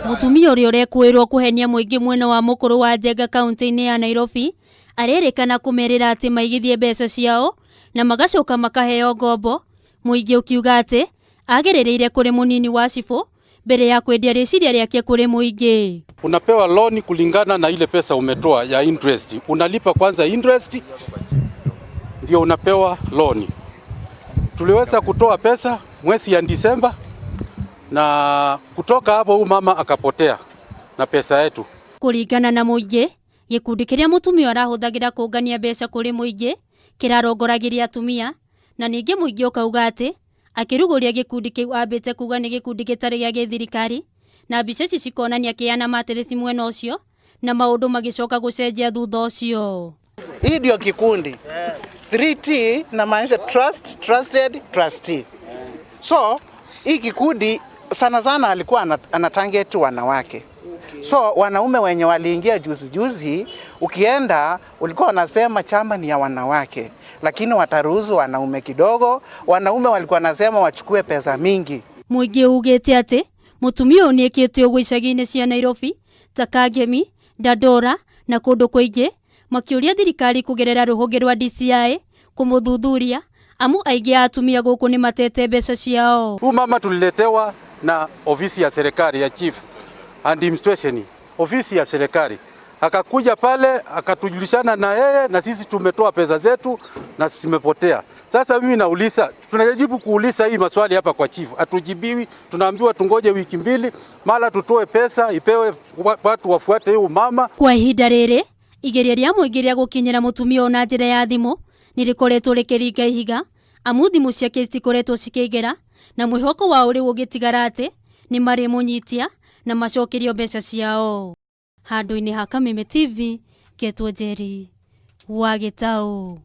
Mutumia uria urekwirwo kuhenia muingi mwena wa mukuru wa Njenga kaunti-ini ya Nairobi arerikana kumerira ati maigithie mbeca ciao na magacoka makaheo ngombo. Muingi ukiuga ati agerereire kuri munini wa cibu mbere ya kwendia riciria riake kuri muingi. Unapewa loan kulingana na ile pesa umetoa ya interest. Unalipa kwanza interest ndio unapewa loan. Tuliweza kutoa pesa mwezi ya Disemba na kutoka hapo huyu mama akapotea na pesa yetu. Kuringana na muingi, gikundi kiria mutumia arahuthagira kungania mbeca kuri muingi kirarongoragiria atumia, na ningi muingi ukauga ati akiruguria gikundi kiu ambite kuga ni gikundi gitari gia githirikari, na mbica ici cikonania kiana matirisi mwena ucio na maundu magicoka gucenjia thutha ucio. Hii ndio kikundi 3T, inamaanisha trust, trusted, trustee. So hii kikundi sana sana alikuwa anatarget wanawake. So wanaume wenye waliingia juzi juzi, ukienda ulikuwa wanasema chama ni ya wanawake, lakini wataruhusu wanaume kidogo. Wanaume walikuwa wanasema wachukue pesa mingi. Muingi ugite ati mutumia uyu niekite uguo icagi-ini cia Nairobi ta Kangemi, Dandora na kundu kwingi, makiuria thirikari kugerera ruhonge rwa DCI kumuthuthuria amu aingi a atumia guku ni matete mbeca ciao. Huyu mama tuliletewa na ofisi ya serikali ya chief administration, ofisi ya serikali akakuja pale akatujulishana na yeye na sisi tumetoa pesa zetu na zimepotea. Sasa mimi nauliza, tunajaribu kuuliza hii maswali hapa kwa chief, hatujibiwi. Tunaambiwa tungoje wiki 2, mara tutoe pesa ipewe watu wafuate huyu mama. Kwa ihinda riri igeria ria muingi ria gukinyira mutumia ũyũ na njira ya thimu ni rikoretwo rikiringa ihiga, amu thimu ciake citikoretwo cikĩingĩra, na mwihoko wao riu ũgĩtigara atĩ nĩ marĩmũnyitia na macokerio mbeca ciao. Handũ-inĩ ha Kameme TV, Ketwo Njeri wa Gĩtaũ.